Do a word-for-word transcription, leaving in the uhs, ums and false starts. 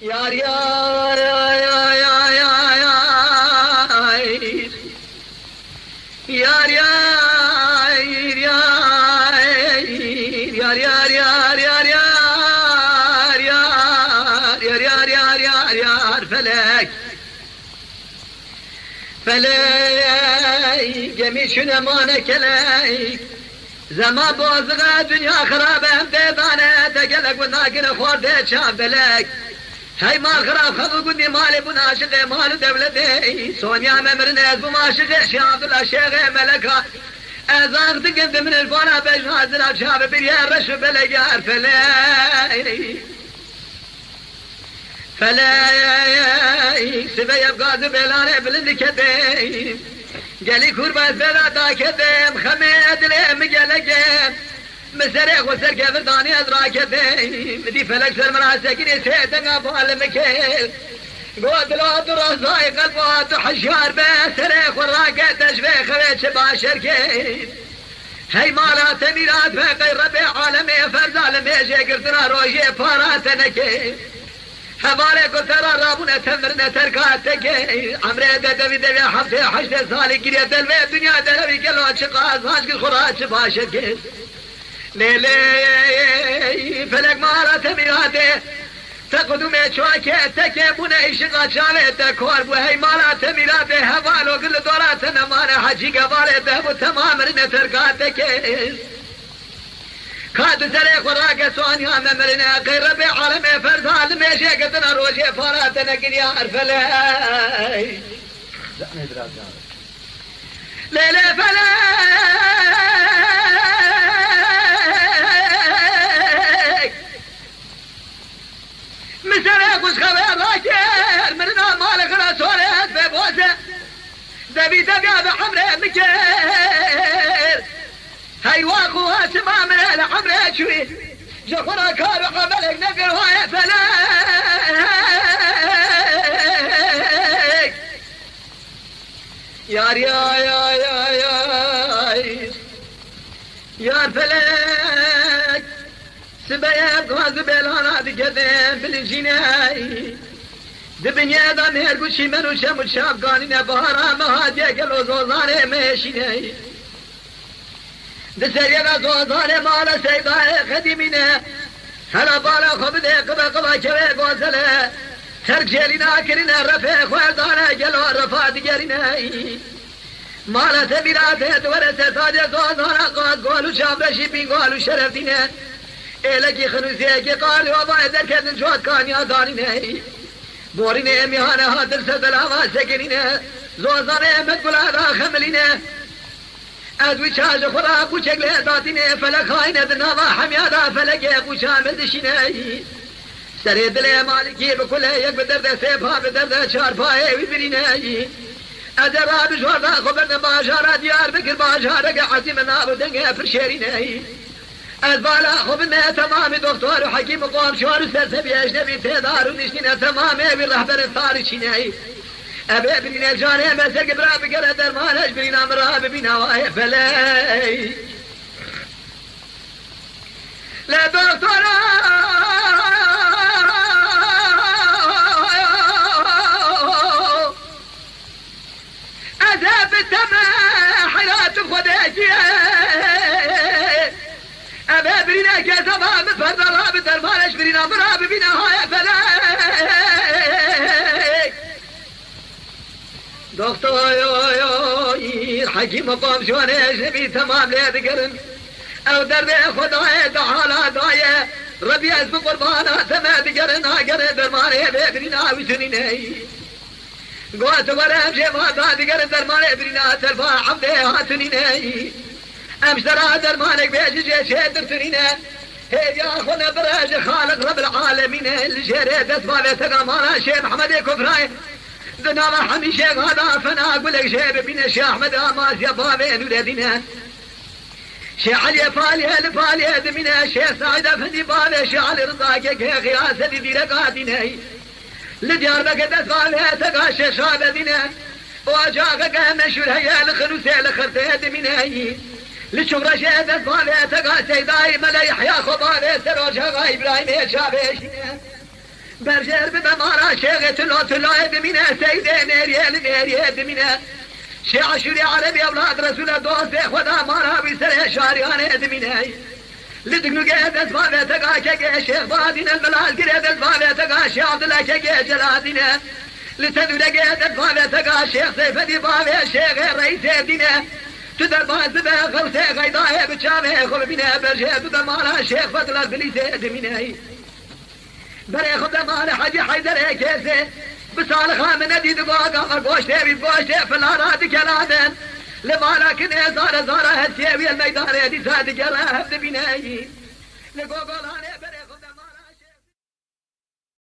Yar, yar, yar, yar, yar, yar. Yar, yar, yar, yar. Yar, yar, yar, yar, yar. Yar, yar, yar, yar, yar, felek. Felek, gemî çûne mane kelek. Zeman bozixe, dinya xirabe, em dê dane, te gelek wina gine xwar dê çav belek. Hey mal xirab xev û gundî malê bûn aşiqê mal û dewletê. Sonya me mirin ez bûm aşiqê Şêx Abdullah Şêxê Meleka. Ez ax dikim di min îrfana bejna zira çav bir ye reş û belek yar felek. Felek, sibê ev gaz û bêlanê bilind dikete. Gelî kurba ez bêla dakete, em xemê dilê min gelek e. Min serê xwe ser kevir danî ez rakete. Min dî felek ser min rasekinê sê denga bal min kir. Got, dila tu razayê qelba tu hişyar be, serê xwe rakete ji vê xewê çi başer kir. Hey mala te mîrat be, qey Rebê alemê ferza li mêjê girtina rojê para te neke. Hevalê ku te ra rabûne te mirine terka te ke. Emrê de devî devê heftê heştê salî kiriye delvê dinya derewî gelo çi qazanç kir xwe ra çi başet kir. Lê lê felek mala te mîratê. Te qudûmê çuwakê te kê bûne îşiqa çavê te kor bû. Hey mala te mîratê hevalo gil li dora te nemane hecî gevalê te bû temam mirine terka te kê. Ka tu serê xwe rake sonya me mirine qey Rebê alemê ferza li mêjê girtina rojê para te nekiriya her felek. Lê lê felek. Min serê xwe ji xewê rakir, mirina malê xwe ra sorê ez pê boze. Devî deviya bi emrê min kir. Hey wa xwe sima min li emrê çûyî. Ji xwe ra kar û emelek nekir waye felek. Yar, yar, yar, yar, yar. Yar felek. Sibeye gaz û bêlana dikete bilijîne. Di binyê de mêrg û çîmen û çem û çavkanîne bahara me hatiye gelo zozanê me êşîne. Di seriyê ve zozanê mala Seydayê qedîmîne. Hela bala xwe bidê qibe qiba kevê gozele. Terk jêlîna kirine refê xwe dane gelo refa digerîne. Mala te mîratê di were ser tacê zozana qaz gol û çavreşî bîngol û şerefdîne. Êlekî xinûsiyekî qal û avayê derketin cotkaniya danîne. Borînê mîhane hatin ser delava sekinîne. Zozanê Emed gula da xemilîne. Ez wî çar ji xwe re qûçek lê datînê, felek xayine di nava hemiya de felekê qûça min dişîne. Serê dilê malikî bi kulê yek bi derde sê pa bi derde çar payê wî birîne. Ez ê rabijor da xwe berdim bajara Diyarbekir, bajareke ezîm nav û dengê pir şêrîne. Ez bala xwe bime temamî doktor û hekîm û komşiyar û sersevî ecnebî têdar û niştîne temamê wî rehberê tarî çîne. Ebe birîne canê me sergi bira bigere dermane ji birîna min ra bibîna wayê felek. Le doktora ez ê bi te me heyrat xwe de kî. Ebe birîne ke zeba bi perda ra bi dermane ji birîna min ra bibîne haye felek. Doktor, hekîm û komşiyonê ji vî temam lê digirin. Ew derdê xwe dayê di hala dayê. Rebî ez bi qurbana te me digerin, agere dermanê bê birîna wî tunîne. Got were em jê va da digerin dermanê birîna telfa evdê hatunîne. Em ji te ra dermanek bê ji cê çê dirtunîne. Hêviya xwe nebire ji Xaliq Rebil Alemîne, li jêrê dest bavê te ga mala Şêx Mehmedê Kufrayê. Di nava hemî şêxa da fena gulek jê bibîne, Şêx Ehmed Amasya bavê Nûredîne. Şêx Eliyê Paliyê li Paliyê dimîne, Şêx Saîd Efendî bavê Şêx Elî Riza Kekê Xiyasedî Dîreka Dîne. Li Diyarbekir dest bavê te ga Şêx Şabedîne. Ocaxeke meşhûr heye li Xinûsê li Xirtê dimîne. Li Çumreşê dest bavê te ga Seydayî Mele Yehya xwe bavê ser ocaxa Îbrahîmê çavêşîne. Berjêr bibe mala şêxê tilo tiloyê dimîne, seydê nêriyê li nêriyê dimîne. Şê Aşûrê Erebê ewlad Resûle dostê Xweda mala wî serê şariyanê dimîne. Li Dignûgê dest bavê tega kegê Şêx Badîne, li Milalgirê dest bavê tega Şêx Abdullah kegê Celadîne. Li Sedûregê dest bavê tega Şêx Seyfedî bavê Şêxê Reîsê dîne. Tu derbaz bibe xewsê xeydayê bi çavê xwe bibîne, berjê tu de mala Şêx Fedla Bilîsê dimîne. Berê xwe de mala Hecî Heyderê Kêsê, bi salixa min nedî digo gava goştê wî goştê filara dikeladin. Li mala kinê zare zara hesiyê wî el meydanê dîsa digere hev dibîne. Li Gogolanê